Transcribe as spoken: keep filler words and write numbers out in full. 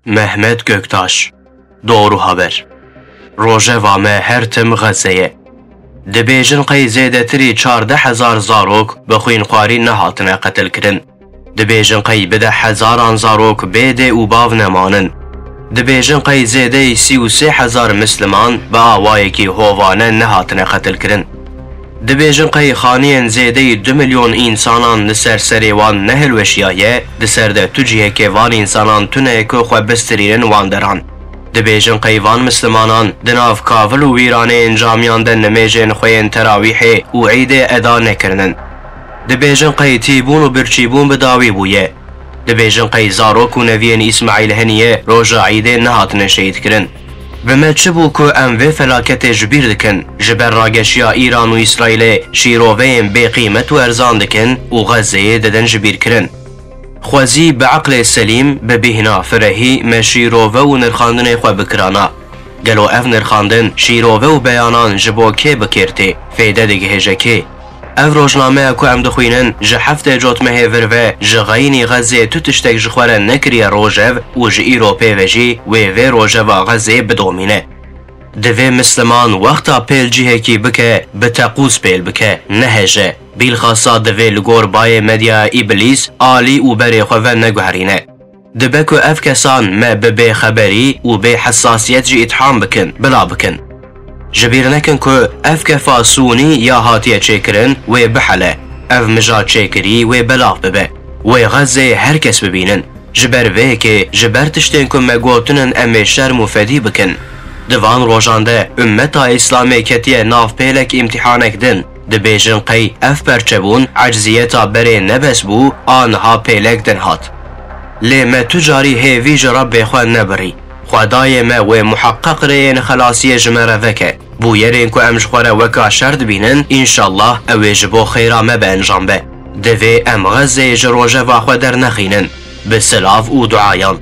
Mehmet Göktaş. Doğru haber. Rojeva me her tim Xezze ye. Dibêjin qey zêdetirî çardeh hezar zarok bi xwînxwarî nehatine qetilkirin. Dibêjin qey bi deh hezaran zarok bê dê û bav nemanin. Dibêjin qey zêdeyî sî û sê hezar misliman bi awayekî hovane nehatine qetilkirin. Dibêjin qey xaniyên zêdeyî du milyon însanan li ser serê wan nehilweşiyaye, di ser de tu cihekê van însanan tune ku xwe bistirînin wan deran. Dibêjin qey van mislimanan di nav kavil û wîraneyên camiyan de nimêjên xwe yên terawîhê û îdê eda nekirinin. Dibêjin qey tîbûn û birçîbûn bi dawî bûye. Dibêjin qey zarok û neviyên Îsmaîl Heniyê roja îdê nehatine şehîdkirin. Bi me çi bû ku em vê felaketê ji bîr dikin? Ji ber rageşiya Îran û Îsraîlê şîroveyên bêqîmet û erzan dikin û Xezzeyê didin ji bîrkirin. Xwezî bi eqlê selîm, bi bîhna firehî me şîrove û nirxandinê xwe bikirana. Gelo ev nirxandin, şîrove û beyanan ji bo kê bi kêr tê? Fêde digihêje kê? Ev rojnameya ku em dixwînin, ji heftê cotmehê vir ve ji xeyînî Xezzê tu tiştek ji xwe re nekiriye rojev û ji îro pê ve jî wê vê rojeva Xezzê bidomîne. Divê misliman wexta pêl cihekî bike, bi teqûz pêl bike, neheje. Bîlxasa divê li gor bayê medyaya îblîs, alî û berê xwe ve neguherîne. Dibe ku ev kesan me bi bêxeberî û bêhesasiyet jî îtham bikin, bila bikin. Ji bîr nekin ku ev kefa sûnî ya hatiye çêkirin, wê bihele. Ev mija çêkirî wê belav bibe. Wê Xezzeyê her kes bibînin. Ji ber vê yekê, ji ber tiştên ku me gotinin em ê şerm û fedî bikin. Di van rojan de ummeta Îslamê ketiye nav pêlek îmtîhanek din. Dibêjin qey ev perçebûn ecziyeta berê ne bes bû, a niha pêlek din hat. Lê me tu carî hêvî ji Rebbê xwe nebirî. Xwedayê me wê muheqeq rêyên xelasiyê ji me re veke. Bûyerên ku em ji xwe re weka şer dibînin, înşallah ew ê ji bo xêra me bi encam be. Divê em Xezzeyê ji rojeva xwe dernexînin. Bi silav û duayan.